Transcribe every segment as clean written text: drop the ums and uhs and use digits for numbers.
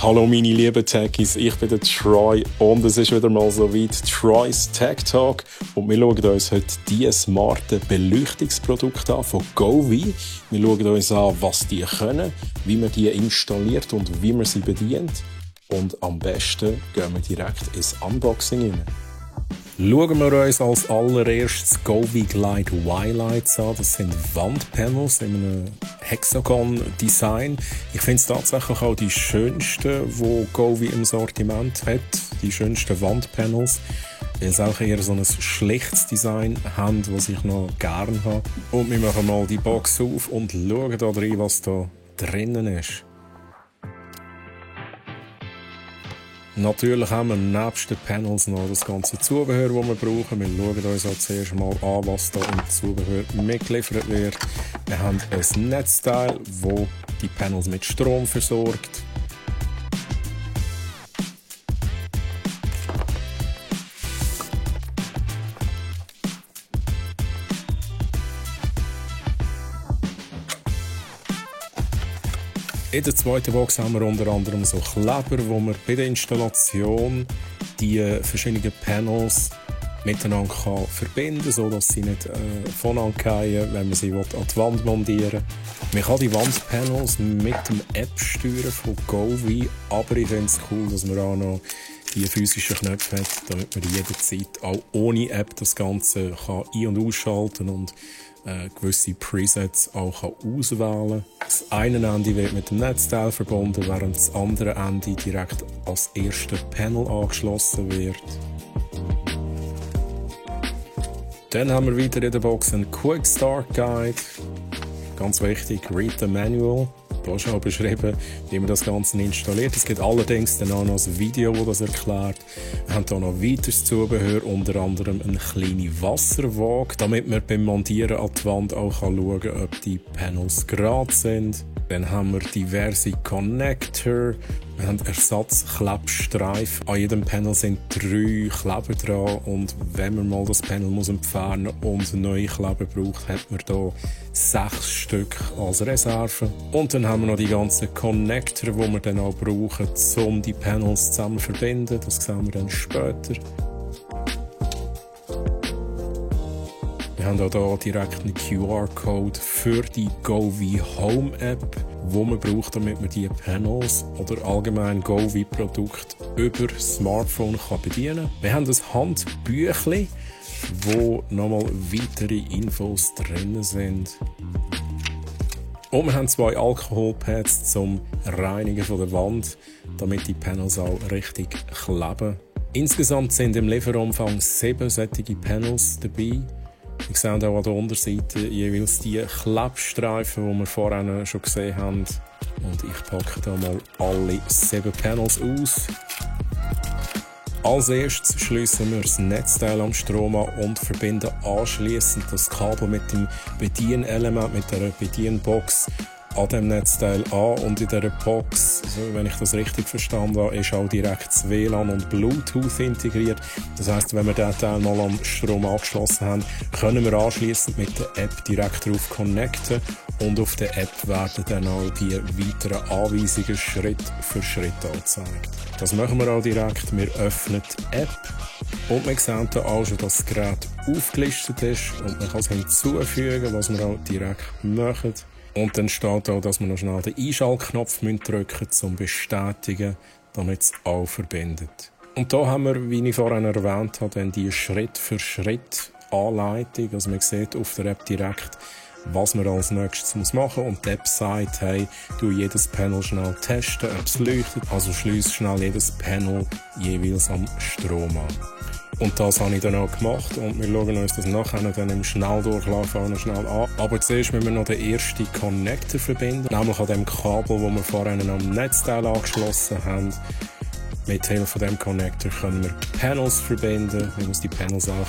Hallo meine lieben Techies, ich bin der Troy und es ist wieder mal so weit Troy's Tech Talk und wir schauen uns heute die smarten Beleuchtungsprodukte an von Govee. Wir schauen uns an, was die können, wie man die installiert und wie man sie bedient und am besten gehen wir direkt ins Unboxing rein. Schauen wir uns als allererstes Govee Glide Y-Lights an. Das sind Wandpanels in einem Hexagon-Design. Ich finde es tatsächlich auch die schönsten, die Govee im Sortiment hat. Die schönsten Wandpanels. Weil sie auch eher so ein schlichtes Design haben, was ich noch gerne habe. Und wir machen mal die Box auf und schauen da rein, was da drinnen ist. Natürlich haben wir nebst den Panels noch das ganze Zubehör, das wir brauchen. Wir schauen uns auch zuerst mal an, was da im Zubehör mitgeliefert wird. Wir haben ein Netzteil, das die Panels mit Strom versorgt. In der zweiten Box haben wir unter anderem so Kleber, wo man bei der Installation die verschiedenen Panels miteinander verbinden kann, sodass sie nicht voneinander fallen, wenn man sie an die Wand montieren will. Man kann die Wandpanels mit dem App steuern von Govee, aber ich finde es cool, dass man auch noch die physischen Knöpfe hat, damit man jederzeit auch ohne App das Ganze kann ein- und ausschalten und gewisse Presets auch auswählen kann. Das eine Ende wird mit dem Netzteil verbunden, während das andere Ende direkt als erstes Panel angeschlossen wird. Dann haben wir weiter in der Box einen Quick Start Guide. Ganz wichtig, read the manual. Da ist auch beschrieben, wie man das Ganze installiert. Es gibt allerdings dann auch noch ein Video, das das erklärt. Wir haben hier noch weiteres Zubehör, unter anderem eine kleine Wasserwaage, damit man beim Montieren an die Wand auch schauen kann, ob die Panels gerade sind. Dann haben wir diverse Connector. Wir haben Ersatzklebstreifen. An jedem Panel sind 3 Kleber dran und wenn man mal das Panel entfernen muss und neue Kleber braucht, hat man hier 6 Stück als Reserve. Und dann haben wir noch die ganzen Connector, die wir dann auch brauchen, um die Panels zusammen zu verbinden. Das sehen wir dann später. Wir haben auch hier direkt einen QR-Code für die Govee Home App, die man braucht, damit man die Panels oder allgemein Govee-Produkte über das Smartphone bedienen kann. Wir haben ein Handbüchlein, wo nochmal weitere Infos drin sind. Und wir haben 2 Alkoholpads zum Reinigen von der Wand, damit die Panels auch richtig kleben. Insgesamt sind im Lieferumfang 7 solche Panels dabei. Wir sehen auch an der Unterseite jeweils die Klebstreifen, die wir vorhin schon gesehen haben. Und ich packe hier mal alle 7 Panels aus. Als erstes schließen wir das Netzteil am Strom an und verbinden anschliessend das Kabel mit dem Bedienelement, mit der Bedienbox an dem Netzteil an. Und in dieser Box, wenn ich das richtig verstanden habe, ist auch direkt das WLAN und Bluetooth integriert. Das heisst, wenn wir diesen Teil mal am Strom angeschlossen haben, können wir anschliessend mit der App direkt darauf connecten und auf der App werden dann auch die weiteren Anweisungen Schritt für Schritt angezeigt. Das machen wir auch direkt. Wir öffnen die App und wir sehen hier auch schon, dass das Gerät aufgelistet ist und man kann es hinzufügen, was wir auch direkt machen. Und dann steht auch, dass wir noch schnell den Einschaltknopf drücken müssen, zum Bestätigen, damit es auch verbindet. Und da haben wir, wie ich vorhin erwähnt habe, dann die Schritt-für-Schritt-Anleitung. Also man sieht auf der App direkt, was man als nächstes machen muss. Und die App sagt, hey, du jedes Panel schnell testen, ob es leuchtet. Also schließ schnell jedes Panel jeweils am Strom an. Und das habe ich dann auch gemacht und wir schauen uns das nachher dann im Schnelldurchlauf auch noch schnell an. Aber zuerst müssen wir noch den ersten Connector verbinden, nämlich an dem Kabel, das wir vorhin am Netzteil angeschlossen haben. Mit Hilfe von dem Connector können wir Panels verbinden. Wir müssen die Panels auch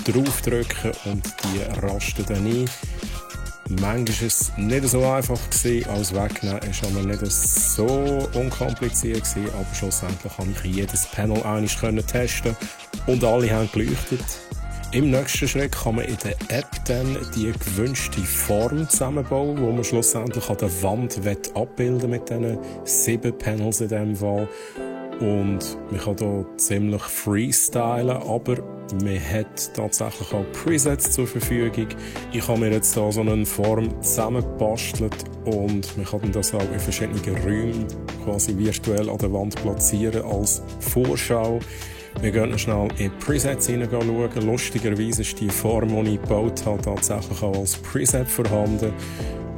draufdrücken und die rasten dann ein. Manchmal war es nicht so einfach als wegnehmen, es war aber nicht so unkompliziert, aber schlussendlich konnte ich jedes Panel einmal testen und alle haben geleuchtet. Im nächsten Schritt kann man in der App dann die gewünschte Form zusammenbauen, die man schlussendlich an der Wand abbilden mit diesen 7 Panels in diesem Fall. Und man kann hier ziemlich freestylen, aber man hat tatsächlich auch Presets zur Verfügung. Ich habe mir jetzt hier so eine Form zusammengebastelt und man kann das auch in verschiedenen Räumen quasi virtuell an der Wand platzieren als Vorschau. Wir gehen noch schnell in Presets hineinschauen. Lustigerweise ist die Form, die ich gebaut habe, tatsächlich auch als Preset vorhanden.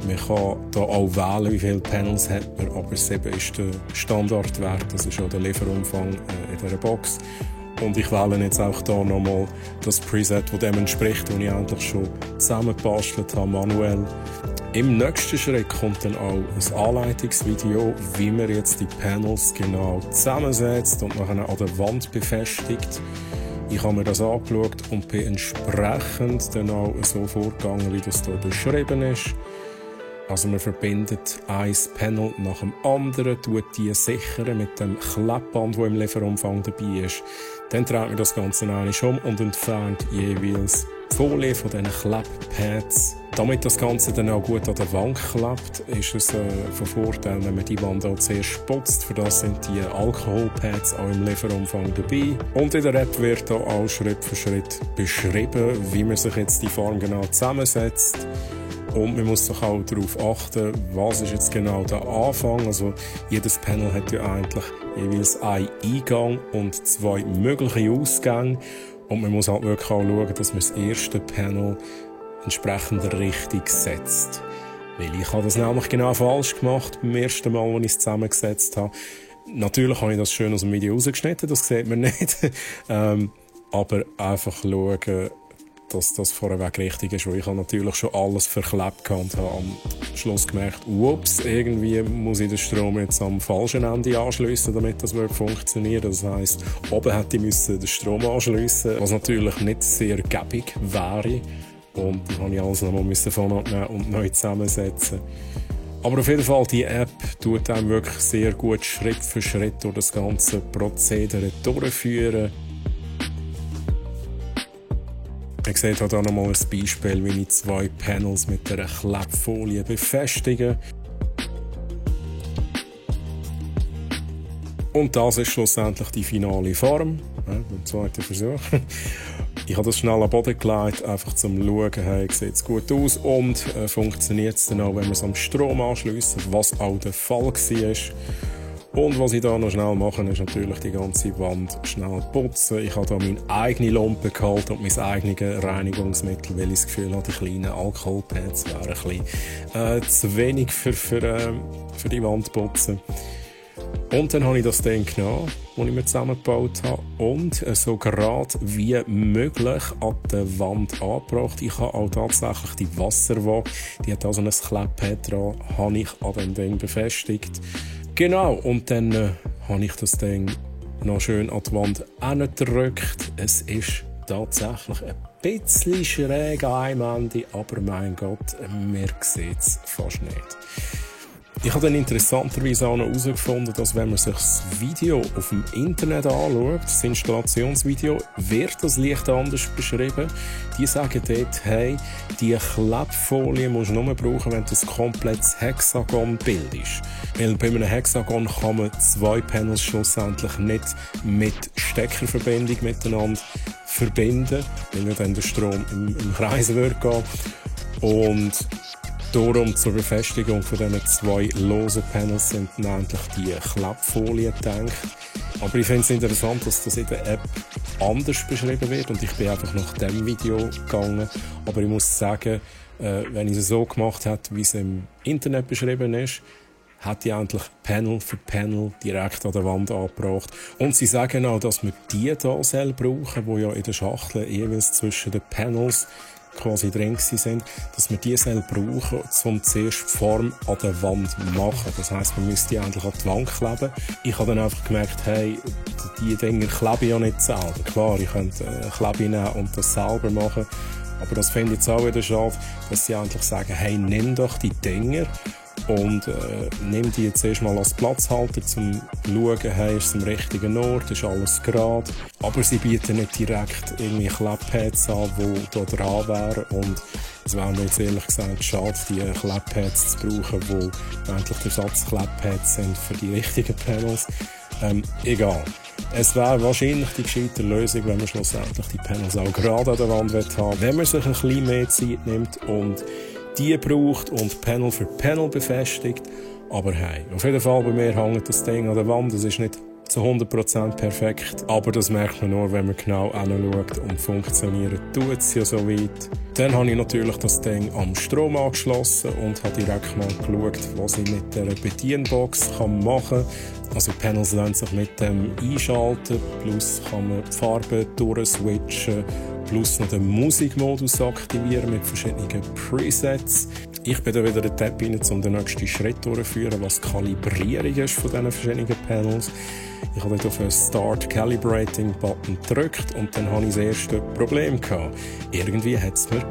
Man kann hier auch wählen, wie viele Panels hat man, aber 7 ist der Standardwert, das ist auch der Lieferumfang in dieser Box. Und ich wähle jetzt auch hier nochmal das Preset, das dem entspricht, das ich eigentlich schon zusammengebastelt habe, manuell. Im nächsten Schritt kommt dann auch ein Anleitungsvideo, wie man jetzt die Panels genau zusammensetzt und nachher an der Wand befestigt. Ich habe mir das angeschaut und bin entsprechend dann auch so vorgegangen, wie das hier beschrieben ist. Also man verbindet ein Panel nach dem anderen, tut die sichern mit dem Klebband, das im Lieferumfang dabei ist. Dann dreht man das Ganze einmal und entfernt jeweils die Folie von diesen Klebbpads. Damit das Ganze dann auch gut an der Wand klebt, ist es von Vorteil, wenn man die Wand auch zuerst putzt. Für das sind die Alkoholpads auch im Lieferumfang dabei. Und in der App wird auch, auch Schritt für Schritt beschrieben, wie man sich jetzt die Form genau zusammensetzt. Und man muss sich auch darauf achten, was ist jetzt genau der Anfang. Also jedes Panel hat ja eigentlich jeweils einen Eingang und 2 mögliche Ausgänge. Und man muss halt wirklich auch schauen, dass man das erste Panel entsprechend richtig setzt. Weil ich habe das nämlich genau falsch gemacht beim ersten Mal, als ich es zusammengesetzt habe. Natürlich habe ich das schön aus dem Video rausgeschnitten, das sieht man nicht. Aber einfach schauen, dass das vorweg richtig ist. Weil ich habe natürlich schon alles verklebt und habe am Schluss gemerkt, ups, irgendwie muss ich den Strom jetzt am falschen Ende anschliessen, damit das funktioniert. Das heisst, oben hätte ich den Strom anschliessen, was natürlich nicht sehr gäbig wäre. Und dann musste ich alles nochmal von abnehmen und neu zusammensetzen. Aber auf jeden Fall, die App tut einem wirklich sehr gut Schritt für Schritt durch das ganze Prozedere durchführen. Ihr seht hier nochmal ein Beispiel, wie ich 2 Panels mit einer Klebfolie befestige. Und das ist schlussendlich die finale Form, beim zweiten Versuch. Ich habe das schnell an den Boden gelegt, einfach zum Schauen, hey, sieht es gut aus und funktioniert es dann auch, wenn wir es am Strom anschliessen, was auch der Fall war. Und was ich da noch schnell mache, ist natürlich die ganze Wand schnell putzen. Ich habe da meine eigene Lampe gehalten und mein eigenes Reinigungsmittel, weil ich das Gefühl habe, die kleinen Alkoholpads wären ein bisschen zu wenig für die Wand putzen. Und dann habe ich das Ding genommen, das ich mir zusammengebaut habe, und so gerade wie möglich an der Wand angebracht. Ich habe auch tatsächlich die Wasserwaage, die hat also ein Klepppad dran, habe ich an dem Ding befestigt. Genau, und dann habe ich das Ding noch schön an die Wand hingedrückt. Es ist tatsächlich ein bisschen schräg an einem Ende, aber mein Gott, man sieht es fast nicht. Ich habe dann interessanterweise auch noch herausgefunden, dass wenn man sich das Video auf dem Internet anschaut, das Installationsvideo, wird das leicht anders beschrieben. Die sagen dort, hey, die Klebfolie musst du nur brauchen, wenn du ein komplettes Hexagon bildest. Weil bei einem Hexagon kann man 2 Panels schlussendlich nicht mit Steckerverbindung miteinander verbinden, weil dann der Strom im Kreis wird gehen. Und darum zur Befestigung von diesen 2 losen Panels sind dann endlich die Klebfolien gedacht. Aber ich finde es interessant, dass das in der App anders beschrieben wird und ich bin einfach nach dem Video gegangen. Aber ich muss sagen, wenn ich es so gemacht hätte, wie es im Internet beschrieben ist, hätte ich eigentlich Panel für Panel direkt an der Wand angebracht. Und sie sagen auch, dass wir die hier brauchen, die ja in der Schachtel jeweils zwischen den Panels quasi drin sind, dass wir die brauchen, um zuerst die Form an der Wand zu machen. Das heisst, man müsste die eigentlich an die Wand kleben. Ich habe dann einfach gemerkt, hey, die Dinger klebe ich ja nicht selber. Klar, ich könnte Klebe nehmen und das selber machen, aber das finde ich jetzt auch wieder schade, dass sie eigentlich sagen, hey, nimm doch die Dinger und nehme die jetzt erstmal als Platzhalter, um zu schauen, hey, ist es am richtigen Ort, ist alles gerade. Aber sie bieten nicht direkt irgendwie Klettpads an, die hier dran wären. Und es wäre mir jetzt ehrlich gesagt schade, die Klettpads zu brauchen, die eigentlich Ersatzklettpads sind für die richtigen Panels. Egal. Es wäre wahrscheinlich die gescheite Lösung, wenn man schlussendlich die Panels auch gerade an der Wand haben will, wenn man sich ein bisschen mehr Zeit nimmt und die braucht und Panel für Panel befestigt. Aber hey, auf jeden Fall bei mir hängt das Ding an der Wand. Das ist nicht zu 100% perfekt, aber das merkt man nur, wenn man genau hinschaut, und funktionieren tut es ja soweit. Dann habe ich natürlich das Ding am Strom angeschlossen und habe direkt mal geschaut, was ich mit der Bedienbox machen kann. Also die Panels lassen sich mit dem einschalten, plus kann man die Farben durchswitchen, plus noch den Musikmodus aktivieren mit verschiedenen Presets. Ich bin da wieder den Tab rein, um den nächsten Schritt durchzuführen, was die Kalibrierung ist von diesen verschiedenen Panels. Ich habe dort auf den Start Calibrating Button gedrückt und dann hatte ich das erste Problem gehabt. Irgendwie hat es mir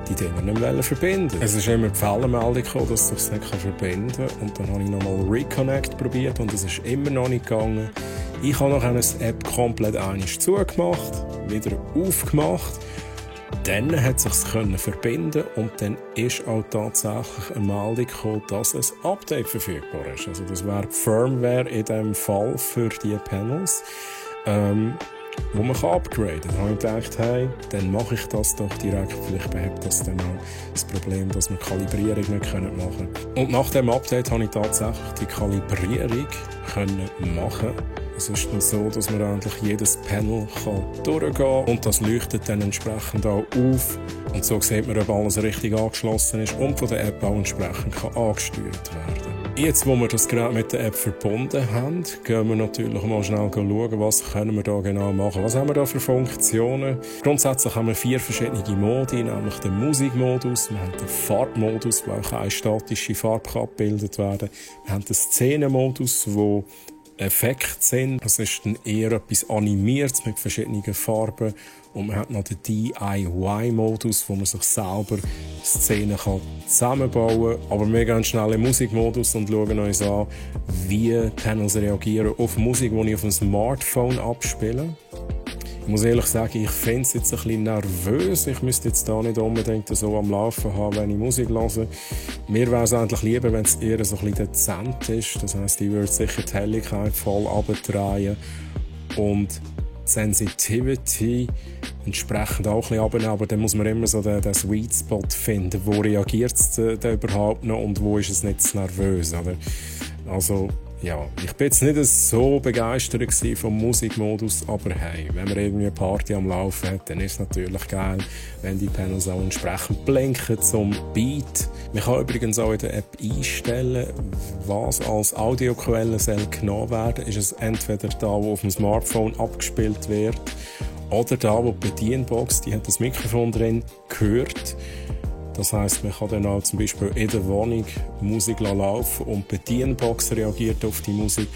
die Dinger nicht mehr verbinden. Es ist immer die Fehlermeldung gekommen, dass es sich nicht verbinden kann. Und dann habe ich nochmal Reconnect probiert und es ist immer noch nicht gegangen. Ich habe noch eine App komplett einmal zugemacht, wieder aufgemacht. Dann hat es sich verbinden und dann ist auch tatsächlich eine Meldung gekommen, dass ein Update verfügbar ist. Also das wäre die Firmware in diesem Fall für die Panels, wo man upgraden kann. Da habe ich gedacht, hey, dann mache ich das doch direkt. Vielleicht behebt das dann auch das Problem, dass wir die Kalibrierung nicht machen können. Und nach dem Update habe ich tatsächlich die Kalibrierung machen. Es ist dann so, dass man eigentlich jedes Panel durchgehen kann und das leuchtet dann entsprechend auch auf. Und so sieht man, ob alles richtig angeschlossen ist und von der App auch entsprechend angesteuert werden. Jetzt, wo wir das Gerät mit der App verbunden haben, gehen wir natürlich mal schnell schauen, was können wir da genau machen. Was haben wir da für Funktionen? Grundsätzlich haben wir 4 verschiedene Modi, nämlich den Musikmodus, wir haben den Farbmodus, wo keine statische Farbe abgebildet werden kann. Wir haben den Szenenmodus, wo Effekte sind. Das ist dann eher etwas Animiertes mit verschiedenen Farben. Und man hat noch den DIY-Modus, wo man sich selber Szenen zusammenbauen kann. Aber wir gehen schnell in den Musikmodus und schauen uns an, wie Panels reagieren auf Musik, die ich auf dem Smartphone abspiele. Ich muss ehrlich sagen, ich finde es jetzt ein bisschen nervös. Ich müsste jetzt da nicht unbedingt so am Laufen haben, wenn ich Musik höre. Mir wäre es eigentlich lieber, wenn es eher so ein bisschen dezent ist. Das heisst, ich würde sicher die Helligkeit voll runterdrehen und die Sensitivity entsprechend auch ein bisschen runternehmen. Aber dann muss man immer so den Sweet Spot finden. Wo reagiert es denn überhaupt noch und wo ist es nicht zu nervös? Oder? Also, ja, ich bin jetzt nicht so begeistert vom Musikmodus, aber hey, wenn man irgendwie eine Party am Laufen hat, dann ist es natürlich geil, wenn die Panels auch entsprechend blinken zum Beat. Man kann übrigens auch in der App einstellen, was als Audioquelle soll genommen werden. Ist es entweder da, wo auf dem Smartphone abgespielt wird, oder da, wo die Bedienbox, die hat das Mikrofon drin, gehört. Das heisst, man kann dann auch zum Beispiel in der Wohnung Musik laufen und die Bedienbox reagiert auf die Musik.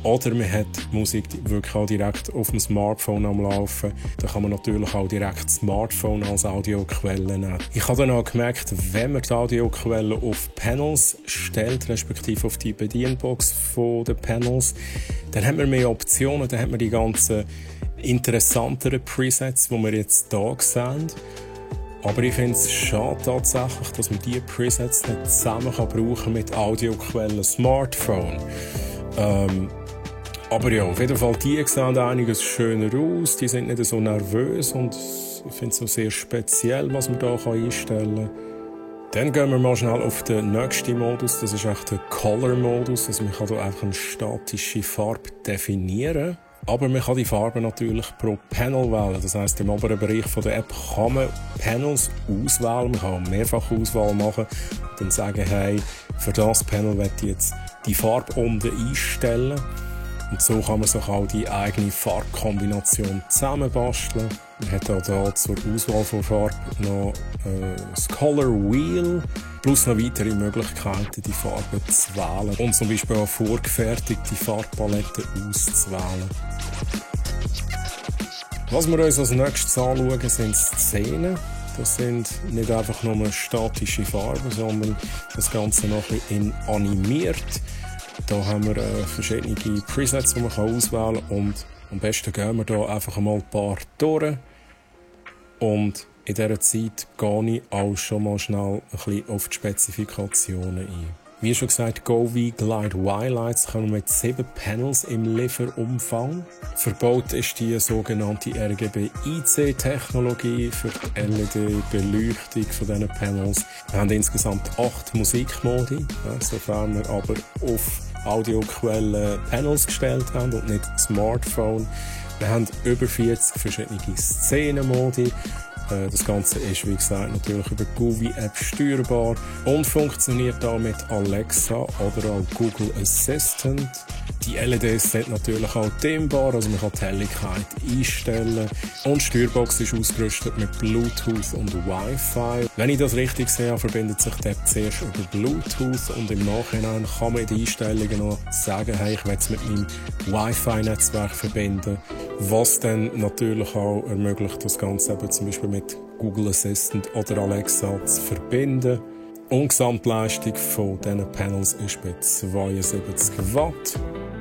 Oder man hat die Musik wirklich auch direkt auf dem Smartphone am Laufen. Da kann man natürlich auch direkt das Smartphone als Audioquelle nehmen. Ich habe dann auch gemerkt, wenn man die Audioquelle auf Panels stellt, respektive auf die Bedienbox von den Panels, dann hat man mehr Optionen, dann hat man die ganzen interessanteren Presets, die wir jetzt hier sehen. Aber ich finde es schade tatsächlich, dass man diese Presets nicht zusammen brauchen kann mit Audioquellen Smartphone. Aber ja, auf jeden Fall, die sehen einiges schöner aus, die sind nicht so nervös und ich finde es auch sehr speziell, was man hier einstellen kann. Dann gehen wir mal schnell auf den nächsten Modus, das ist echt der Color-Modus, also man kann hier einfach eine statische Farbe definieren. Aber man kann die Farben natürlich pro Panel wählen. Das heisst, im oberen Bereich von der App kann man Panels auswählen. Man kann mehrfach Auswahl machen und dann sagen, hey, für das Panel möchte ich jetzt die Farbe unten einstellen. Und so kann man sich auch die eigene Farbkombination zusammenbasteln. Man hat auch hier zur Auswahl von Farben noch das Color Wheel plus noch weitere Möglichkeiten, die Farben zu wählen und zum Beispiel auch vorgefertigte Farbpaletten auszuwählen. Was wir uns als nächstes anschauen, sind Szenen. Das sind nicht einfach nur statische Farben, sondern das Ganze noch ein bisschen animiert. Da haben wir verschiedene Presets, die man auswählen kann. Und am besten gehen wir hier einfach mal ein paar durch. Und in dieser Zeit gehe ich auch schon mal schnell ein bisschen auf die Spezifikationen ein. Wie schon gesagt, Govee Glide Y-Lights kommen mit 7 Panels im Lieferumfang. Verbaut ist die sogenannte RGB-IC-Technologie für die LED-Beleuchtung von diesen Panels. Wir haben insgesamt 8 Musikmodi, sofern wir aber auf Audioquellen Panels gestellt haben und nicht Smartphone. Wir haben über 40 verschiedene Szenenmodi. Das Ganze ist, wie gesagt, natürlich über die Govee-App steuerbar und funktioniert auch mit Alexa oder auch Google Assistant. Die LEDs sind natürlich auch dimmbar, also man kann die Helligkeit einstellen. Und die Steuerbox ist ausgerüstet mit Bluetooth und Wi-Fi. Wenn ich das richtig sehe, verbindet sich die App zuerst über Bluetooth und im Nachhinein kann man in den Einstellungen noch sagen, hey, ich will es mit meinem Wi-Fi-Netzwerk verbinden. Was dann natürlich auch ermöglicht, das Ganze eben zum Beispiel mit Google Assistant oder Alexa zu verbinden. Und die Gesamtleistung von diesen Panels ist bei 72 Watt.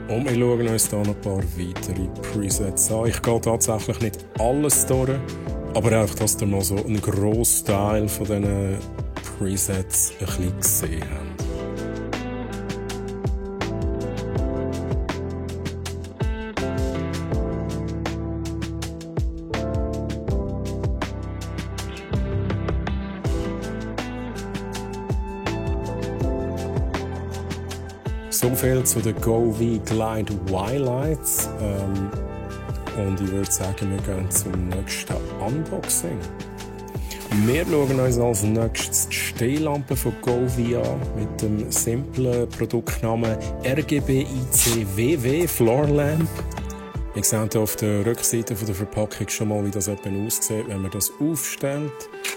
Und wir schauen uns hier noch ein paar weitere Presets an. Ich gehe tatsächlich nicht alles durch, aber einfach, dass ihr noch so einen grossen Teil von diesen Presets ein bisschen gesehen habt. So viel zu den Govee Glide Y-Lights. Und ich würde sagen, wir gehen zum nächsten Unboxing. Wir schauen uns als nächstes die Stehlampe von Govee an mit dem simplen Produktnamen RGB-IC-WW Floor Lamp. Wir sehen hier auf der Rückseite der Verpackung schon mal, wie das aussieht, wenn man das aufstellt.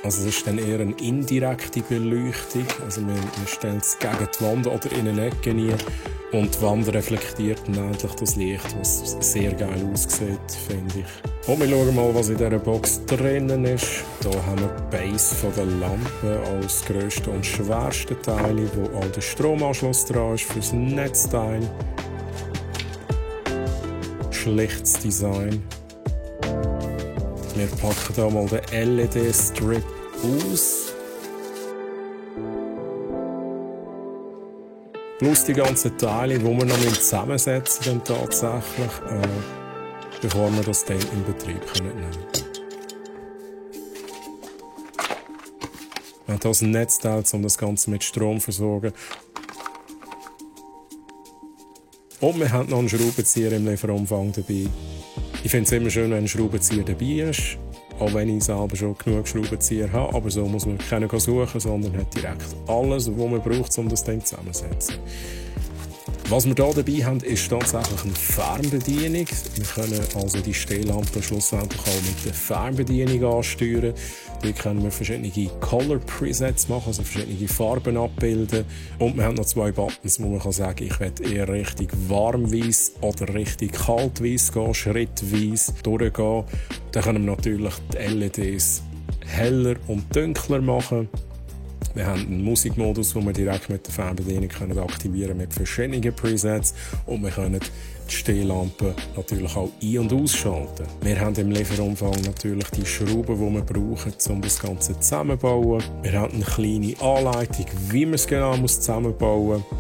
Also es ist dann eher eine indirekte Beleuchtung. Also man stellt es gegen die Wand oder in eine Ecke rein. Und die Wand reflektiert dann endlich das Licht, was sehr geil aussieht, finde ich. Und wir schauen mal, was in dieser Box drinnen ist. Hier haben wir die Base von der Lampe als grösste und schwerste Teil, wo auch der Stromanschluss dran ist für das Netzteil. Schlichtes Design. Wir packen hier mal den LED-Strip aus. Plus die ganzen Teile, die wir noch zusammensetzen müssen, tatsächlich, bevor wir das Teil in Betrieb nehmen können. Wir haben hier ein Netzteil, um das Ganze mit Strom zu versorgen. Und wir haben noch einen Schraubenzieher im Lieferumfang dabei. Ich finde es immer schön, wenn ein Schraubenzieher dabei ist. Auch wenn ich selber schon genug Schraubenzieher habe. Aber so muss man keinen suchen, sondern hat direkt alles, was man braucht, um das Ding zusammenzusetzen. Was wir hier dabei haben, ist tatsächlich eine Fernbedienung. Wir können also die Stehlampe schlussendlich auch mit der Fernbedienung ansteuern. Hier können wir verschiedene Color Presets machen, also verschiedene Farben abbilden. Und wir haben noch 2 Buttons, wo man kann sagen, ich will eher richtig warmweiss oder richtig kaltweiss gehen, schrittweise durchgehen. Dann können wir natürlich die LEDs heller und dunkler machen. Wir haben einen Musikmodus, den wir direkt mit der Fernbedienung aktivieren können mit verschiedenen Presets. Und wir können die Stehlampe natürlich auch ein- und ausschalten. Wir haben im Lieferumfang natürlich die Schrauben, die wir brauchen, um das Ganze zusammenzubauen. Wir haben eine kleine Anleitung, wie man es genau zusammenbauen muss.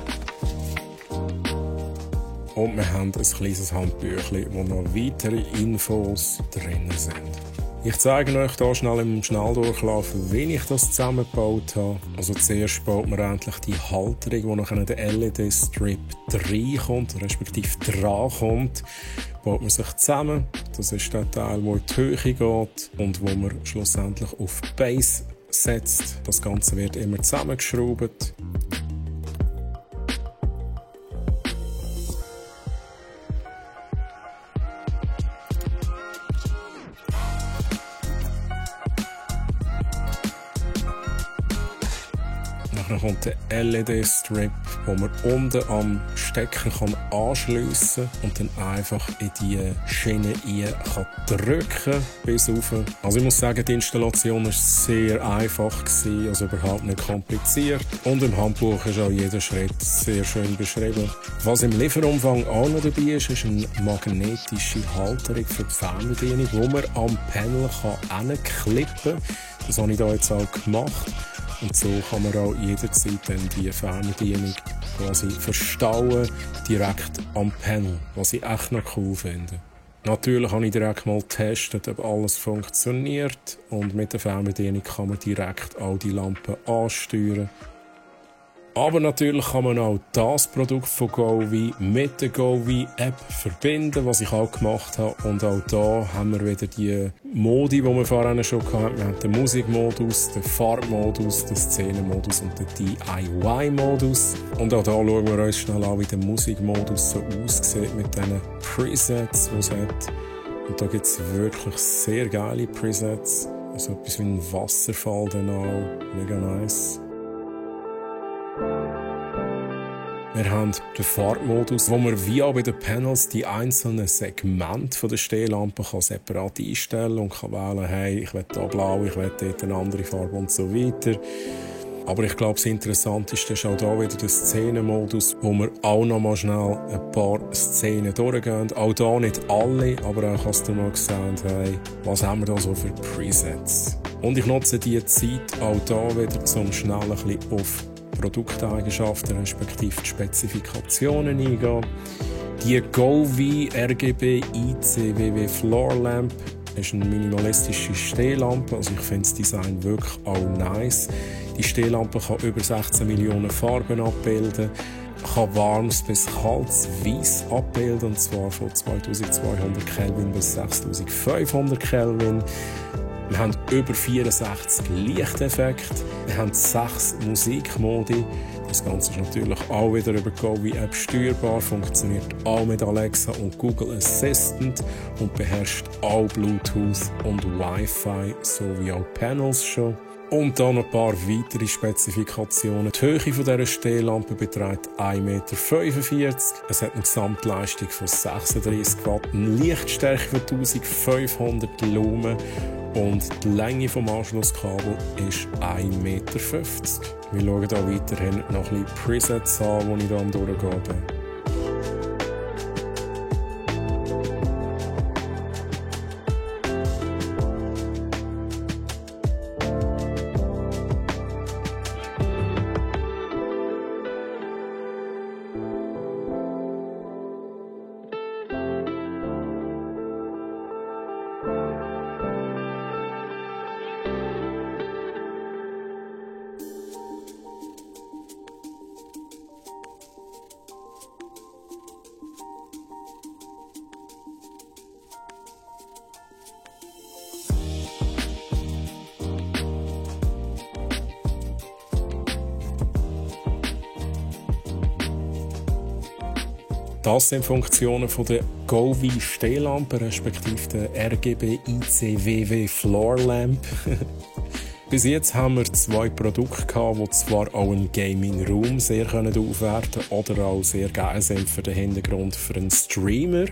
Und wir haben ein kleines Handbüchlein, wo noch weitere Infos drin sind. Ich zeige euch hier schnell im Schnelldurchlauf, wie ich das zusammengebaut habe. Also zuerst baut man endlich die Halterung, wo noch an den LED-Strip reinkommt, respektive dran kommt. Baut man sich zusammen. Das ist der Teil, der in die Höhe geht und wo man schlussendlich auf die Base setzt. Das Ganze wird immer zusammengeschraubt. Nachher kommt der LED-Strip, den man unten am Stecker anschliessen kann und dann einfach in die Schiene drücken kann bis rauf. Also ich muss sagen, die Installation war sehr einfach, also überhaupt nicht kompliziert. Und im Handbuch ist auch jeder Schritt sehr schön beschrieben. Was im Lieferumfang auch noch dabei ist, ist eine magnetische Halterung für die Fernbedienung, die man am Panel hinklippen kann. Das habe ich hier jetzt auch gemacht. Und so kann man auch jederzeit dann die Fernbedienung quasi verstauen, direkt am Panel, was ich echt noch cool finde. Natürlich habe ich direkt mal getestet, ob alles funktioniert, und mit der Fernbedienung kann man direkt all die Lampen ansteuern. Aber natürlich kann man auch das Produkt von Govee mit der Govee-App verbinden, was ich auch gemacht habe. Und auch da haben wir wieder die Modi, die wir vorhin schon hatten. Wir haben den Musikmodus, den Farbmodus, den Szenenmodus und den DIY-Modus. Und auch da schauen wir uns schnell an, wie der Musikmodus so aussieht mit diesen Presets, die es hat. Und da gibt es wirklich sehr geile Presets. Also etwas wie ein Wasserfall dann auch. Mega nice. Wir haben den Farbmodus, wo man wie auch bei den Panels die einzelnen Segmente der Stehlampe separat einstellen und kann wählen, hey, ich will hier blau, ich will dort eine andere Farbe und so weiter. Aber ich glaube, das Interessanteste ist auch hier wieder der Szenenmodus, wo wir auch noch mal schnell ein paar Szenen durchgehen. Auch hier nicht alle, aber auch hast du mal gesagt, hey, was haben wir da so für Presets? Und ich nutze diese Zeit auch hier wieder, um schnell ein bisschen auf Produkteigenschaften respektive die Spezifikationen eingehen. Die Govee RGB ICWW Floor Lamp ist eine minimalistische Stehlampe, also ich finde das Design wirklich auch nice. Die Stehlampe kann über 16 Millionen Farben abbilden, kann warmes bis kaltes Weiß abbilden, und zwar von 2200 Kelvin bis 6500 Kelvin. Wir haben über 64 Lichteffekte, wir haben 6 Musikmodi. Das Ganze ist natürlich auch wieder über die Govee-App steuerbar, funktioniert auch mit Alexa und Google Assistant und beherrscht auch Bluetooth und Wi-Fi sowie auch Panels schon. Und dann noch ein paar weitere Spezifikationen. Die Höhe dieser Stehlampe beträgt 1,45 Meter. Es hat eine Gesamtleistung von 36 Watt, eine Lichtstärke von 1500 Lumen und die Länge des Anschlusskabels ist 1,50 Meter. Wir schauen hier weiterhin noch ein bisschen Presets an, die ich dann durchgehe. Das sind Funktionen der Govee Stehlampe, respektive der RGB ICWW Floor Lamp. Bis jetzt haben wir 2 Produkte gehabt, die zwar auch einen Gaming-Raum sehr aufwerten können oder auch sehr geil sind für den Hintergrund für einen Streamer.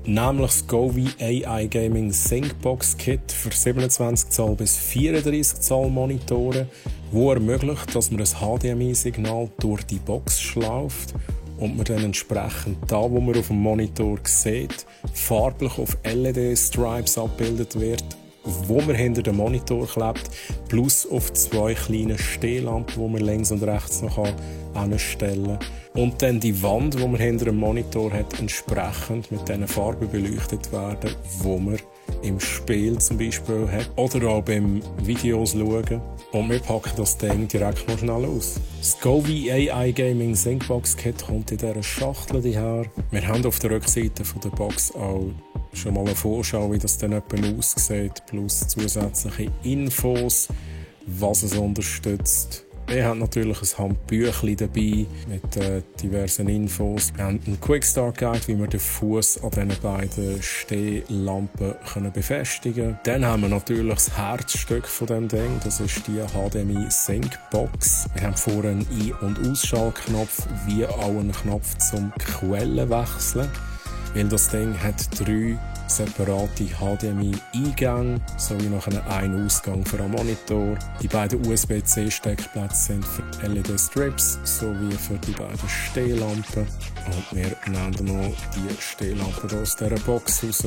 Nämlich das Govee AI Gaming Syncbox Kit für 27 Zoll bis 34 Zoll Monitore, wo ermöglicht, dass man ein HDMI-Signal durch die Box schläuft und man dann entsprechend da, wo man auf dem Monitor sieht, farblich auf LED-Stripes abgebildet wird, wo man hinter dem Monitor klebt, plus auf 2 kleine Stehlampen, die man links und rechts noch anstellen kann. Und dann die Wand, die man hinter dem Monitor hat, entsprechend mit diesen Farben beleuchtet werden, wo man im Spiel zum Beispiel hat oder auch beim Videos schauen. Und wir packen das Ding direkt mal schnell aus. Das Govee AI Gaming Syncbox Kit kommt in dieser Schachtel her. Wir haben auf der Rückseite der Box auch schon mal eine Vorschau, wie das dann etwa aussieht, plus zusätzliche Infos, was es unterstützt. Wir haben natürlich ein Handbüchlein dabei mit diversen Infos. Wir haben einen Quick-Start Guide, wie wir den Fuß an diesen beiden Stehlampen befestigen können. Dann haben wir natürlich das Herzstück von dem Ding. Das ist die HDMI Sync Box. Wir haben vorne einen Ein- und Ausschaltknopf, wie auch einen Knopf zum Quellenwechseln. Weil das Ding hat 3 separate HDMI-Eingänge sowie noch einen Ausgang für einen Monitor. Die beiden USB-C-Steckplätze sind für die LED-Strips sowie für die beiden Stehlampen. Und wir nehmen noch die Stehlampe aus dieser Box raus.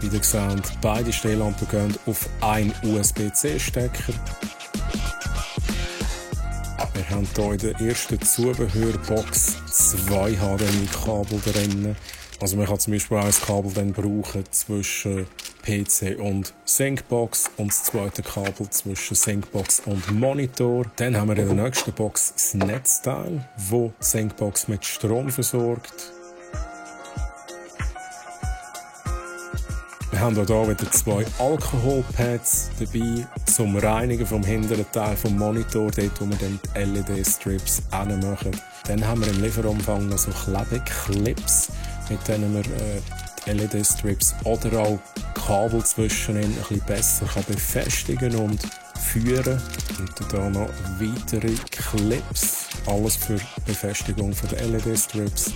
Wie ihr seht, beide Stehlampen gehen auf einen USB-C-Stecker. Wir haben hier in der ersten Zubehörbox 2 HDMI-Kabel drin. Also man kann zum Beispiel auch ein Kabel dann brauchen zwischen PC und Syncbox und das zweite Kabel zwischen Syncbox und Monitor. Dann haben wir in der nächsten Box das Netzteil, das die Syncbox mit Strom versorgt. Wir haben auch hier wieder 2 Alkoholpads dabei zum Reinigen vom hinteren Teil des Monitors, dort wo wir dann die LED-Strips machen. Dann haben wir im Lieferumfang noch so Klebeclips, mit denen wir die LED-Strips oder auch Kabel zwischen ihnen ein bisschen besser befestigen und führen. Und hier noch weitere Clips, alles für die Befestigung der LED-Strips.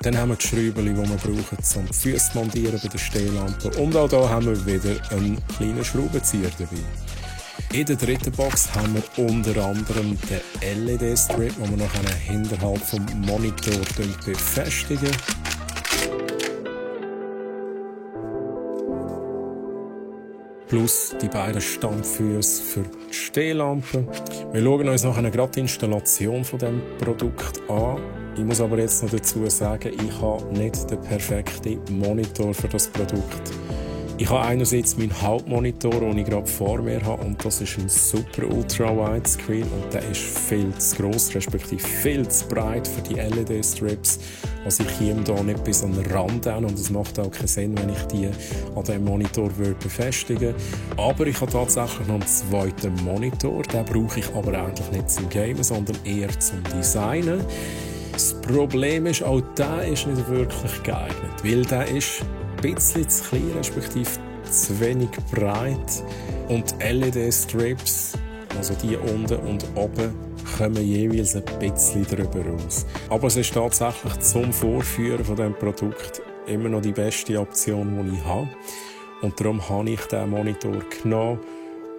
Dann haben wir die Schrauben, die wir brauchen, zum die Füße montieren bei der Stehlampe. Und auch hier haben wir wieder einen kleinen Schraubenzieher dabei. In der dritten Box haben wir unter anderem den LED-Strip, den wir noch hinterhalb vom Monitor befestigen. Plus die beiden Standfüße für die Stehlampe. Wir schauen uns nachher gerade die Installation von diesem Produkt an. Ich muss aber jetzt noch dazu sagen, ich habe nicht den perfekten Monitor für das Produkt. Ich habe einerseits meinen Hauptmonitor, den ich gerade vor mir habe, und das ist ein super Ultra-Widescreen und der ist viel zu gross, respektive viel zu breit für die LED-Strips. Also ich komme hier nicht bis an den Rand an und es macht auch keinen Sinn, wenn ich die an diesem Monitor befestigen würde. Aber ich habe tatsächlich noch einen zweiten Monitor, den brauche ich aber eigentlich nicht zum Gamen, sondern eher zum Designen. Das Problem ist, auch der ist nicht wirklich geeignet, weil der ist ein bisschen zu klein, respektive zu wenig breit. Und die LED-Strips, also die unten und oben, kommen jeweils ein bisschen drüber raus. Aber es ist tatsächlich zum Vorführen von diesem Produkt immer noch die beste Option, die ich habe. Und darum habe ich diesen Monitor genommen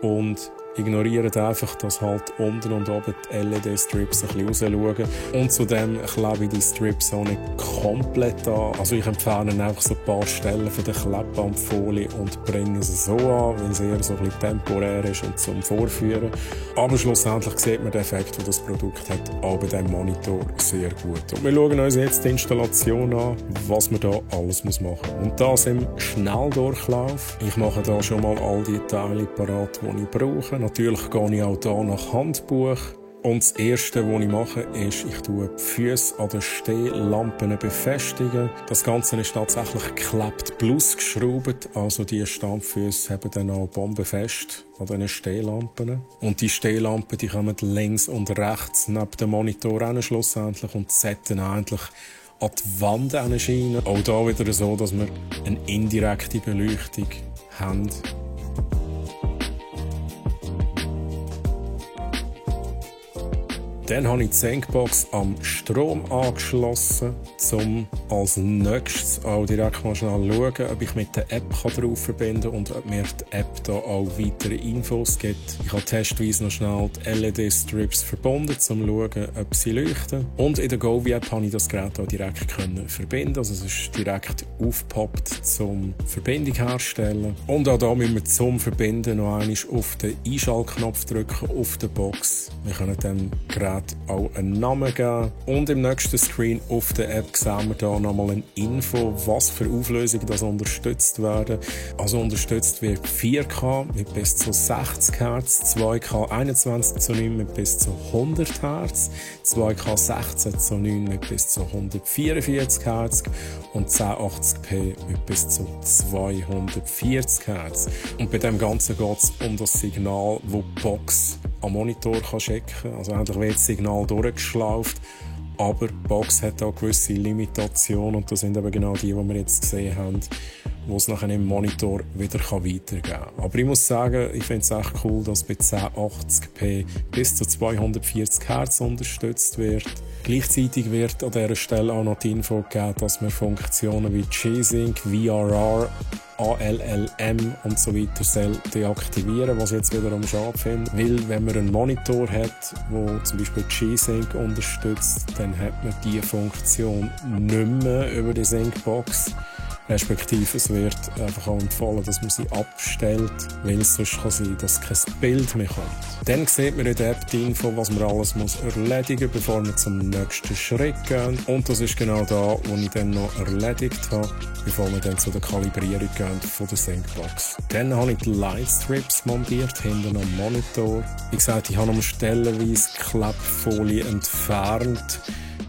und ignoriert einfach, dass halt unten und oben die LED-Strips ein bisschen rausschauen. Und zudem klebe ich die Strips auch nicht komplett an. Also ich empfehle einfach so ein paar Stellen von der Klebbandfolie und bringe sie so an, weil es eher so ein bisschen temporär ist und zum Vorführen. Aber schlussendlich sieht man den Effekt, den das Produkt hat, auch bei diesem Monitor sehr gut. Und wir schauen uns jetzt die Installation an, was man da alles machen muss. Und das im Schnelldurchlauf. Ich mache da schon mal all die Teile parat, die ich brauche. Natürlich gehe ich auch hier nach Handbuch. Und das Erste, was ich mache, ist, ich tue die Füße an den Stehlampen befestigen. Das Ganze ist tatsächlich geklebt plus geschraubt. Also die Standfüße haben dann auch bombenfest an diesen Stehlampen. Und die Stehlampen, die kommen links und rechts neben dem Monitor hin, schlussendlich und sollten eigentlich an die Wand scheinen. Auch hier wieder so, dass wir eine indirekte Beleuchtung haben. Dann habe ich die Syncbox am Strom angeschlossen, um als nächstes auch direkt mal schnell schauen, ob ich mit der App drauf verbinden kann und ob mir die App da auch weitere Infos gibt. Ich habe testweise noch schnell die LED-Strips verbunden, um zu schauen, ob sie leuchten. Und in der Govie-App konnte ich das Gerät auch direkt verbinden. Also es ist direkt aufgepoppt zum Verbindung herstellen. Und auch da müssen wir zum Verbinden noch einmal auf den Einschaltknopf drücken, auf der Box. Wir können dann Gerät Gerät auch einen Namen gegeben. Und im nächsten Screen auf der App sehen wir hier nochmal eine Info, was für Auflösungen das unterstützt werden. Also unterstützt wird 4K mit bis zu 60 Hz, 2K 21:9 mit bis zu 100 Hz, 2K 16:9 mit bis zu 144 Hz und 1080p mit bis zu 240 Hz. Und bei dem Ganzen geht es um das Signal, das die Box am Monitor checken kann. Also endlich wird das Signal durchgeschlauft, aber die Box hat auch gewisse Limitationen und das sind eben genau die wir jetzt gesehen haben, wo es nachher im Monitor wieder weitergeben kann. Aber ich muss sagen, ich finde es echt cool, dass bei 1080p bis zu 240 Hz unterstützt wird. Gleichzeitig wird an dieser Stelle auch noch die Info gegeben, dass wir Funktionen wie G-Sync, VRR, ALLM und so weiter deaktivieren, was ich jetzt wiederum schade finde. Weil, wenn man einen Monitor hat, der zum Beispiel G-Sync unterstützt, dann hat man diese Funktion nicht mehr über die Syncbox. Respektive es wird einfach auch empfohlen, dass man sie abstellt, weil es sonst kann sein, dass kein Bild mehr kommt. Dann sieht man in der App die Info, was man alles erledigen muss, bevor wir zum nächsten Schritt gehen. Und das ist genau da, wo ich dann noch erledigt habe, bevor wir dann zu der Kalibrierung gehen von der Syncbox. Dann habe ich die Lightstrips montiert, hinten am Monitor. Wie gesagt, ich habe noch stellenweise Klebfolie entfernt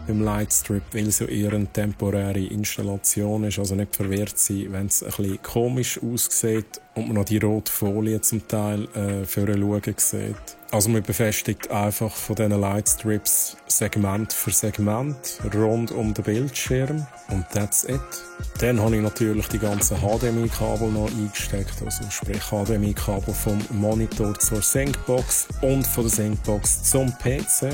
beim Lightstrip, weil es ja eher eine temporäre Installation ist, also nicht verwirrt sein, wenn es ein bisschen komisch aussieht und man noch die rote Folie zum Teil für ein Schauen sieht. Also man befestigt einfach von diesen Lightstrips Segment für Segment rund um den Bildschirm und that's it. Dann habe ich natürlich die ganzen HDMI-Kabel noch eingesteckt, also sprich HDMI-Kabel vom Monitor zur Syncbox und von der Syncbox zum PC.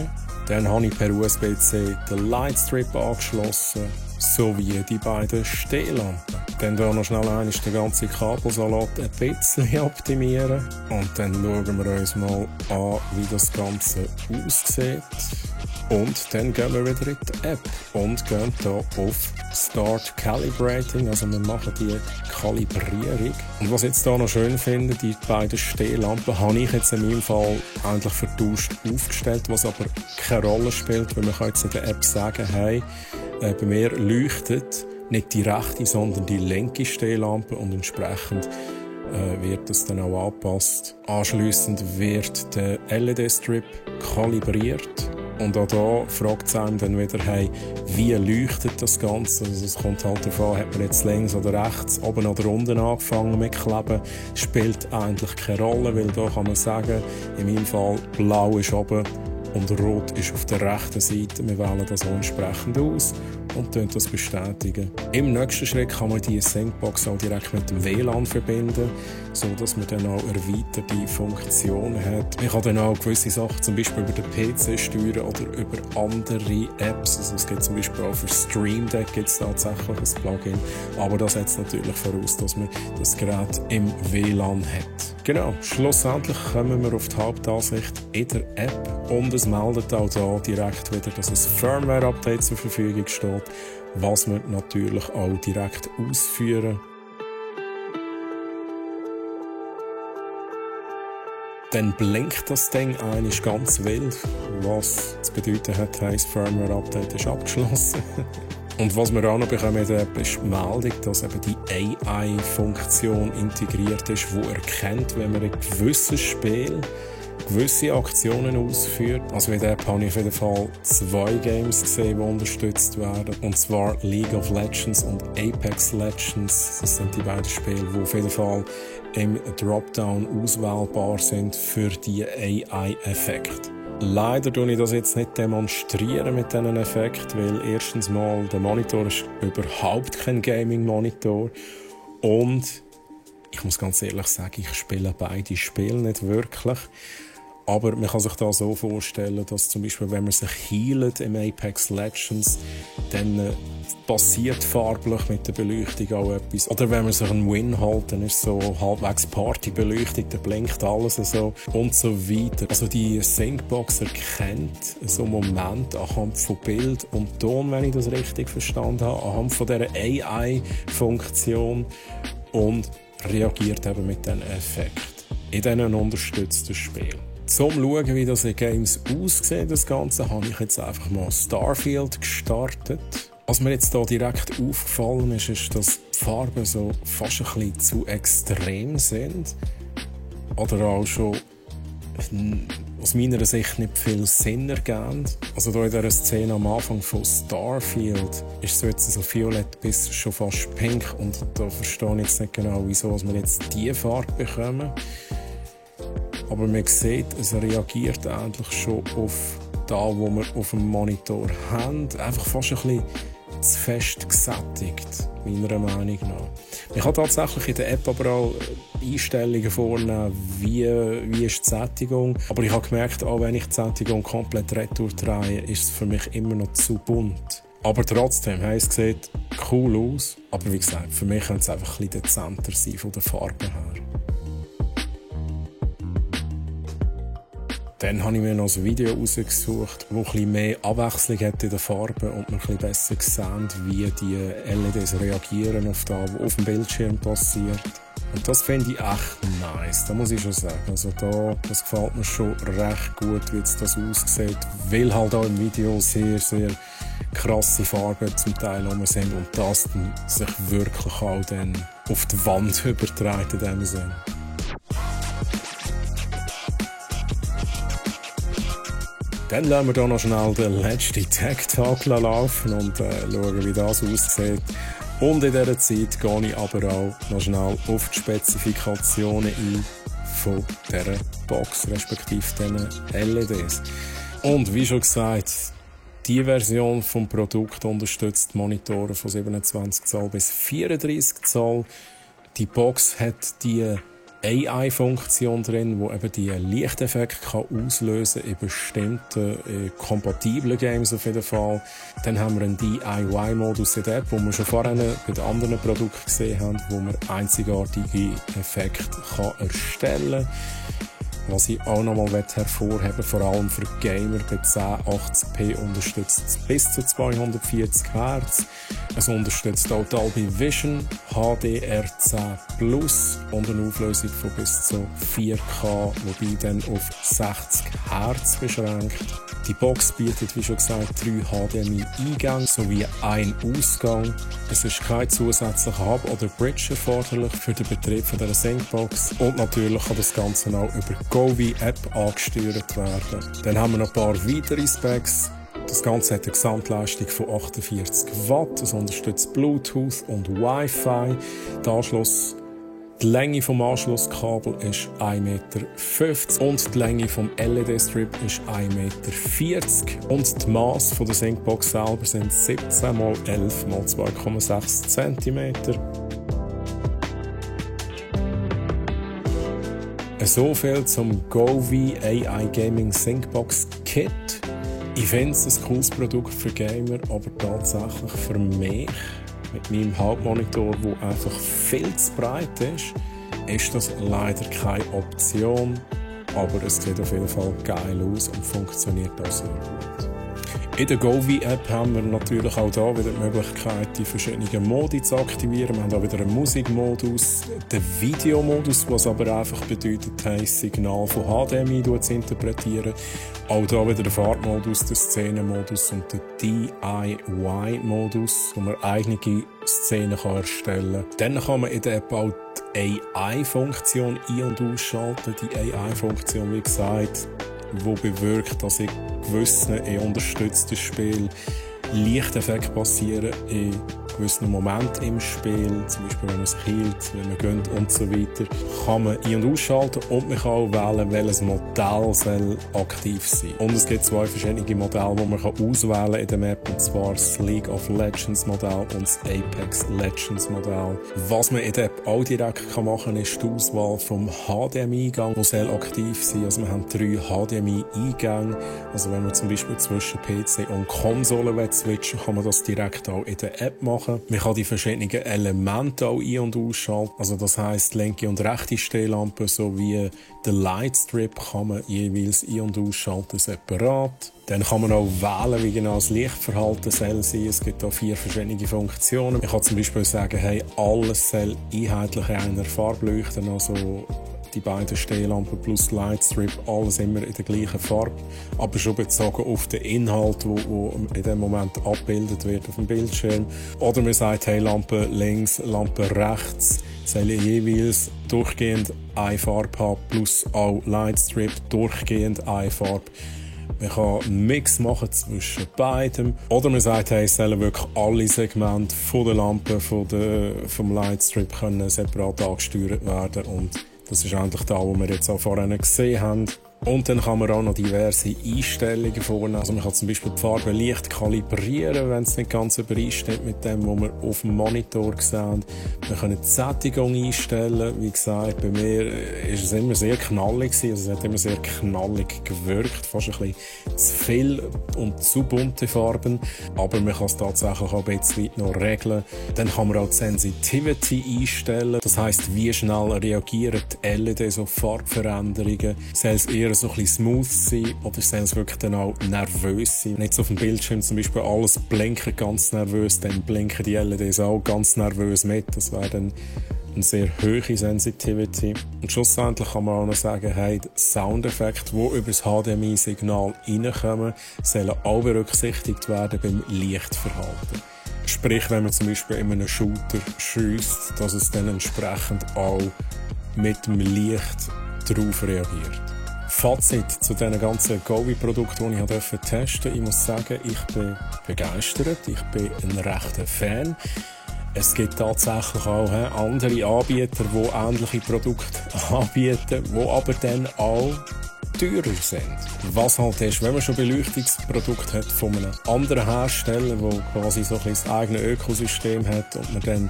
Dann habe ich per USB-C den Lightstrip angeschlossen, sowie die beiden Stehlampen. Dann hier noch schnell den ganzen Kabelsalat ein bisschen optimieren. Und dann schauen wir uns mal an, wie das Ganze aussieht. Und dann gehen wir wieder in die App und gehen hier auf Start Calibrating, also wir machen die Kalibrierung. Und was ich jetzt hier noch schön finde, die beiden Stehlampen habe ich jetzt in meinem Fall eigentlich vertauscht aufgestellt, was aber keine Rolle spielt, weil man kann jetzt in der App sagen, hey, bei mir leuchtet nicht die rechte, sondern die linke Stehlampe und entsprechend wird das dann auch angepasst. Anschliessend wird der LED-Strip kalibriert. Und auch da fragt es einem dann wieder, hey, wie leuchtet das Ganze? Also es kommt halt darauf an, hat man jetzt links oder rechts, oben oder unten angefangen mit Kleben, spielt eigentlich keine Rolle, weil da kann man sagen, in meinem Fall blau ist oben und rot ist auf der rechten Seite. Wir wählen das auch entsprechend aus und das bestätigen. Im nächsten Schritt kann man die Syncbox auch direkt mit dem WLAN verbinden, sodass man dann auch erweiterte Funktionen hat. Man kann dann auch gewisse Sachen zum Beispiel über den PC steuern oder über andere Apps. Also es gibt zum Beispiel auch für Stream Deck gibt's tatsächlich ein Plugin, aber das setzt natürlich voraus, dass man das Gerät im WLAN hat. Genau, schlussendlich kommen wir auf die Hauptansicht in der App und es meldet auch da direkt wieder, dass ein Firmware-Update zur Verfügung steht, was wir natürlich auch direkt ausführen. Dann blinkt das Ding eigentlich ganz wild, was zu bedeuten hat, das Firmware-Update ist abgeschlossen. Und was wir auch noch bekommen in der App ist die Meldung, dass eben die AI-Funktion integriert ist, die erkennt, wenn man in gewissen Spielen gewisse Aktionen ausführt. Also in der App habe ich auf jeden Fall 2 Games gesehen, die unterstützt werden. Und zwar League of Legends und Apex Legends. Das sind die beiden Spiele, die auf jeden Fall im Dropdown auswählbar sind für die AI-Effekte. Leider tue ich das jetzt nicht demonstrieren mit diesen Effekten, weil erstens mal der Monitor ist überhaupt kein Gaming-Monitor und ich muss ganz ehrlich sagen, ich spiele beide Spiele nicht wirklich. Aber man kann sich das so vorstellen, dass zum Beispiel, wenn man sich healt im Apex Legends, dann passiert farblich mit der Beleuchtung auch etwas. Oder wenn man sich einen Win holt, dann ist so halbwegs Partybeleuchtung, dann blinkt alles so und so weiter. Also die Syncbox erkennt so einen Moment anhand von Bild und Ton, wenn ich das richtig verstanden habe, anhand von dieser AI-Funktion und reagiert eben mit diesen Effekten in diesen unterstützten Spielen. Zum schauen, wie das in Games aussieht, das Ganze, habe ich jetzt einfach mal Starfield gestartet. Was mir jetzt hier direkt aufgefallen ist, ist, dass die Farben so fast ein bisschen zu extrem sind. Oder auch schon aus meiner Sicht nicht viel Sinn ergeben. Also hier in dieser Szene am Anfang von Starfield ist es jetzt so violett bis schon fast pink und da verstehe ich jetzt nicht genau, wieso wir jetzt diese Farbe bekommen. Aber man sieht, es reagiert eigentlich schon auf das, was wir auf dem Monitor haben. Einfach fast ein bisschen zu fest gesättigt, meiner Meinung nach. Ich kann tatsächlich in der App aber auch Einstellungen vornehmen, wie ist die Sättigung. Aber ich habe gemerkt, auch wenn ich die Sättigung komplett retour drehe, ist es für mich immer noch zu bunt. Aber trotzdem, es sieht cool aus. Aber wie gesagt, für mich könnte es einfach ein bisschen dezenter sein von der Farbe her. Dann habe ich mir noch ein Video rausgesucht, das ein bisschen mehr Abwechslung hat in den Farben und man ein bisschen besser sieht, wie die LEDs reagieren auf das, was auf dem Bildschirm passiert. Und das finde ich echt nice, das muss ich schon sagen. Also das gefällt mir schon recht gut, wie jetzt das aussieht, weil halt auch im Video sehr, sehr krasse Farben zum Teil rum sind und das dann sich wirklich auch dann auf die Wand überträgt in dem Sinne. Dann lassen wir hier noch schnell den letzten Tech-Tag laufen und schauen, wie das aussieht. Und in dieser Zeit gehe ich aber auch noch schnell auf die Spezifikationen ein von dieser Box, respektive diesen LEDs. Und wie schon gesagt, die Version des Produkts unterstützt Monitore von 27 Zoll bis 34 Zoll. Die Box hat die AI-Funktion drin, die eben die Lichteffekte auslösen kann in bestimmten kompatiblen Games auf jeden Fall. Dann haben wir einen DIY-Modus in der App, den wir schon vorher bei den anderen Produkten gesehen haben, wo man einzigartige Effekte erstellen kann. Was ich auch noch mal hervorheben, vor allem für Gamer bei 1080p unterstützt es bis zu 240 Hz. Es unterstützt auch Dolby Vision, HDR10 Plus und eine Auflösung von bis zu 4K, wobei dann auf 60 Hz beschränkt. Die Box bietet, wie schon gesagt, 3 HDMI-Eingänge sowie einen Ausgang. Es ist kein zusätzlicher Hub oder Bridge erforderlich für den Betrieb von dieser Syncbox. Und natürlich kann das Ganze auch über Govee-App angesteuert werden. Dann haben wir noch ein paar weitere Specs. Das Ganze hat eine Gesamtleistung von 48 Watt. Es unterstützt Bluetooth und Wi-Fi. Die Länge vom Anschlusskabel ist 1,50 Meter und die Länge vom LED-Strip ist 1,40 Meter. Und die Masse der Syncbox selber sind 17 x 11 x 2,6 cm. So viel zum Govee AI Gaming Syncbox Kit. Ich finde es ein cooles Produkt für Gamer, aber tatsächlich für mich, mit meinem Hauptmonitor, der einfach viel zu breit ist das leider keine Option. Aber es sieht auf jeden Fall geil aus und funktioniert auch sehr gut. In der Govee-App haben wir natürlich auch hier wieder die Möglichkeit, die verschiedenen Modi zu aktivieren. Wir haben auch wieder einen Musikmodus, den Videomodus, was aber einfach bedeutet, das Signal von HDMI zu interpretieren. Auch hier wieder der Farbmodus, der Szenenmodus und der DIY-Modus, wo man eigene Szenen erstellen kann. Dann kann man in der App auch die AI-Funktion ein- und ausschalten. Die AI-Funktion, wie gesagt, die bewirkt, dass in gewissen unterstützten Spielen Lichteffekte passieren in gewissen Momenten im Spiel, zum Beispiel wenn man es killt, wenn man gönnt und so weiter, kann man ein- und ausschalten und man kann auch wählen, welches Modell soll aktiv sein. Und es gibt 2 verschiedene Modelle, die man auswählen kann in der Map, und zwar das League of Legends Modell und das Apex Legends Modell. Was man in der App auch direkt machen kann, ist die Auswahl vom HDMI-Eingang, der soll aktiv sein. Also wir haben 3 HDMI-Eingänge. Also wenn man zum Beispiel zwischen PC und Konsole switchen, kann man das direkt auch in der App machen. Man kann die verschiedenen Elemente auch ein- und ausschalten. Also das heisst, linke und rechte Stehlampe sowie den Lightstrip kann man jeweils ein- und ausschalten separat. Dann kann man auch wählen, wie genau das Lichtverhalten soll sein. Es gibt auch 4 verschiedene Funktionen. Man kann zum Beispiel sagen, hey, alles soll einheitlich in einer Farbe leuchten, also die beiden Stehlampen plus Lightstrip, alles immer in der gleichen Farbe, aber schon bezogen auf den Inhalt, wo in dem Moment abgebildet wird auf dem Bildschirm. Oder man sagt, hey, Lampe links, Lampe rechts, soll jeweils durchgehend eine Farbe haben, plus auch Lightstrip, durchgehend eine Farbe. Man kann einen Mix machen zwischen beidem. Oder man sagt, hey, es sollen wirklich alle Segmente von der Lampe, vom Lightstrip können separat angesteuert werden. Und das ist eigentlich das, was wir jetzt auch vorhin gesehen haben. Und dann kann man auch noch diverse Einstellungen vornehmen. Also man kann zum Beispiel die Farbe leicht kalibrieren, wenn es nicht ganz übereinstimmt mit dem, was wir auf dem Monitor sehen. Wir können die Sättigung einstellen. Wie gesagt, bei mir ist es immer sehr knallig gewesen. Also es hat immer sehr knallig gewirkt. Fast ein bisschen zu viel und zu bunte Farben. Aber man kann es tatsächlich auch ein bisschen noch regeln. Dann kann man auch die Sensitivity einstellen. Das heisst, wie schnell reagieren die LEDs auf Farbveränderungen. Soll es eher so ein bisschen smooth sein oder soll es wirklich dann auch nervös sein? Wenn jetzt auf dem Bildschirm zum Beispiel alles blinkt ganz nervös, dann blinken die LEDs auch ganz nervös mit. Das wäre dann eine sehr hohe Sensitivity. Und schlussendlich kann man auch noch sagen, hey, die Soundeffekte, die über das HDMI-Signal reinkommen, sollen auch berücksichtigt werden beim Lichtverhalten. Sprich, wenn man zum Beispiel in einem Shooter schiesst, dass es dann entsprechend auch mit dem Licht darauf reagiert. Fazit zu diesen ganzen Govee-Produkten, die ich testen durfte. Ich muss sagen, ich bin begeistert. Ich bin ein rechter Fan. Es gibt tatsächlich auch andere Anbieter, die ähnliche Produkte anbieten, die aber dann auch teurer sind. Was halt ist, wenn man schon Beleuchtungsprodukt hat von einem anderen Hersteller, der quasi so ein bisschen das eigene Ökosystem hat und man dann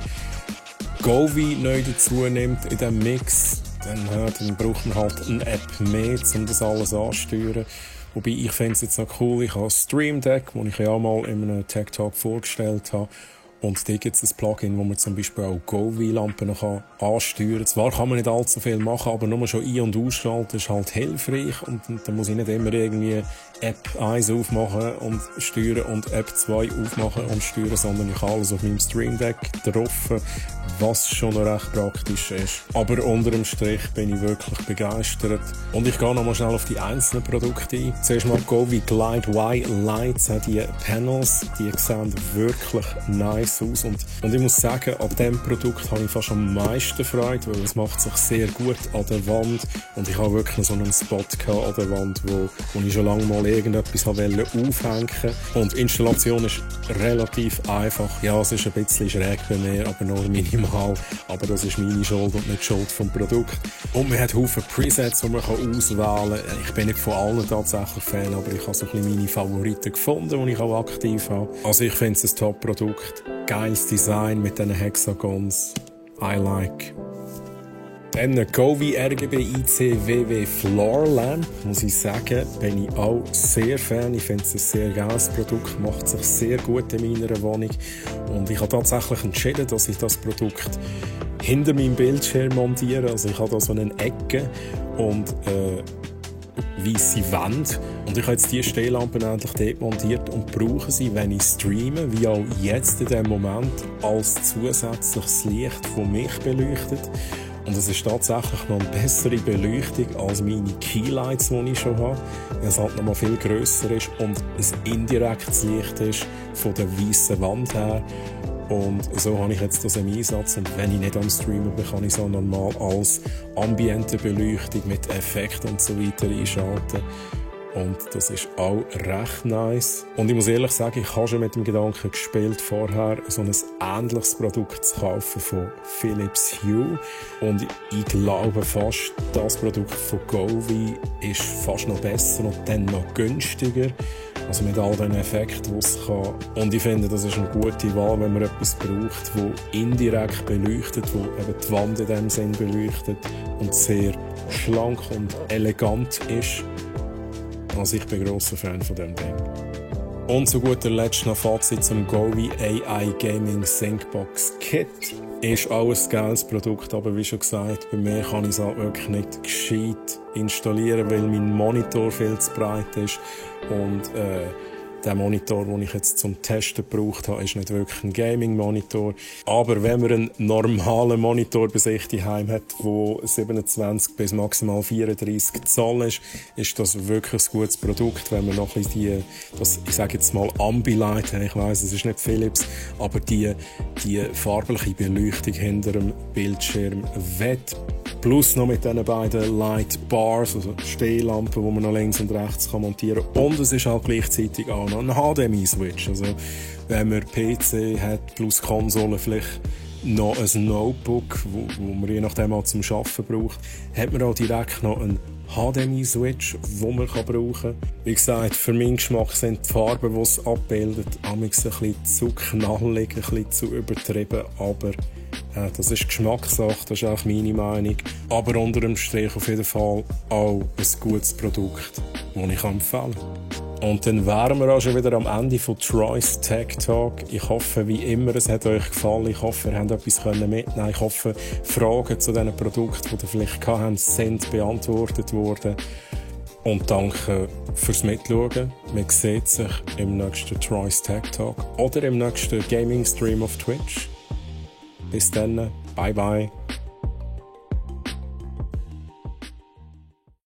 Govee neu dazu nimmt in diesem Mix, dann braucht man halt eine App mehr, um das alles anzusteuern. Wobei ich finde es jetzt noch cool, ich habe Stream Deck, das ich ja auch mal in einem Tech Talk vorgestellt habe. Und da gibt es ein Plugin, wo man zum Beispiel auch Govee-Lampen noch ansteuern kann. Zwar kann man nicht allzu viel machen, aber nur schon ein- und ausschalten ist halt hilfreich. Und dann muss ich nicht immer irgendwie App 1 aufmachen und steuern und App 2 aufmachen und steuern, sondern ich habe alles auf meinem Stream Deck drauf, was schon noch recht praktisch ist. Aber unter dem Strich bin ich wirklich begeistert. Und ich gehe nochmal schnell auf die einzelnen Produkte ein. Zuerst mal Govee Glide Y Lights, die Panels, die sehen wirklich nice aus. Und ich muss sagen, an diesem Produkt habe ich fast am meisten Freude, weil es macht sich sehr gut an der Wand. Und ich habe wirklich so einen Spot an der Wand, wo ich schon lange mal irgendetwas aufhängen wollte. Und die Installation ist relativ einfach. Ja, es ist ein bisschen schräg bei mir, aber nur minimal. Aber das ist meine Schuld und nicht die Schuld vom Produkt. Und man hat Haufen Presets, die man auswählen kann. Ich bin nicht von allen tatsächlich Fan, aber ich habe so ein bisschen meine Favoriten gefunden, die ich auch aktiv habe. Also ich finde es ein Top-Produkt. Geiles Design mit diesen Hexagons. I like. Dann Govee RGB IC-WW Floor Lamp, muss ich sagen, bin ich auch sehr Fan. Ich finde es ein sehr geiles Produkt, macht sich sehr gut in meiner Wohnung. Und ich habe tatsächlich entschieden, dass ich das Produkt hinter meinem Bildschirm montiere. Also ich habe da so eine Ecke und weisse Wände. Und ich habe jetzt diese Stehlampen endlich dort montiert und brauche sie, wenn ich streame, wie auch jetzt in diesem Moment, als zusätzliches Licht, das mich beleuchtet. Und es ist tatsächlich noch eine bessere Beleuchtung als meine Keylights, die ich schon habe. Weil es halt noch mal viel grösser ist und ein indirektes Licht ist von der weißen Wand her. Und so habe ich jetzt das im Einsatz. Und wenn ich nicht am Streamen bin, kann ich so normal als ambiente Beleuchtung mit Effekten und so weiter einschalten. Und das ist auch recht nice. Und ich muss ehrlich sagen, ich habe schon mit dem Gedanken gespielt, vorher so ein ähnliches Produkt zu kaufen von Philips Hue. Und ich glaube fast, das Produkt von Govee ist fast noch besser und dann noch günstiger. Also mit all den Effekten, die es kann. Und ich finde, das ist eine gute Wahl, wenn man etwas braucht, das indirekt beleuchtet, das eben die Wand in dem Sinn beleuchtet und sehr schlank und elegant ist. Also ich bin ein grosser Fan von diesem Ding. Und zu guter Letzt noch Fazit zum Govee AI Gaming Syncbox Kit. Ist auch ein geiles Produkt, aber wie schon gesagt, bei mir kann ich es halt wirklich nicht gescheit installieren, weil mein Monitor viel zu breit ist. Und Der Monitor, den ich jetzt zum Testen gebraucht habe, ist nicht wirklich ein Gaming-Monitor. Aber wenn man einen normalen Monitor bei sich daheim hat, der 27 bis maximal 34 Zoll ist, ist das wirklich ein gutes Produkt. Wenn man noch ein bisschen ich sage jetzt mal Ambilight, ich weiss, es ist nicht Philips, aber die farbliche Beleuchtung hinter dem Bildschirm wett. Plus noch mit diesen beiden Light Bars, also Stehlampen, die man noch links und rechts montieren kann. Und es ist halt gleichzeitig auch noch ein HDMI-Switch. Also, wenn man PC hat plus Konsole, vielleicht noch ein Notebook, wo man je nachdem auch zum Arbeiten braucht, hat man auch direkt noch einen HDMI-Switch, den man brauchen kann. Wie gesagt, für meinen Geschmack sind die Farben, die es abbildet, manchmal ein bisschen zu knallig, ein bisschen zu übertrieben, aber das ist Geschmackssache, das ist auch meine Meinung. Aber unter dem Strich auf jeden Fall auch ein gutes Produkt, das ich empfehlen kann. Und dann wären wir auch schon wieder am Ende von Troy's Tech Talk. Ich hoffe, wie immer, es hat euch gefallen. Ich hoffe, ihr habt etwas mitnehmen. Ich hoffe, Fragen zu diesen Produkten, die ihr vielleicht habt, sind beantwortet worden. Und danke fürs Mitschauen. Man sieht sich im nächsten Troy's Tech Talk oder im nächsten Gaming Stream auf Twitch. Bis dann, bye bye.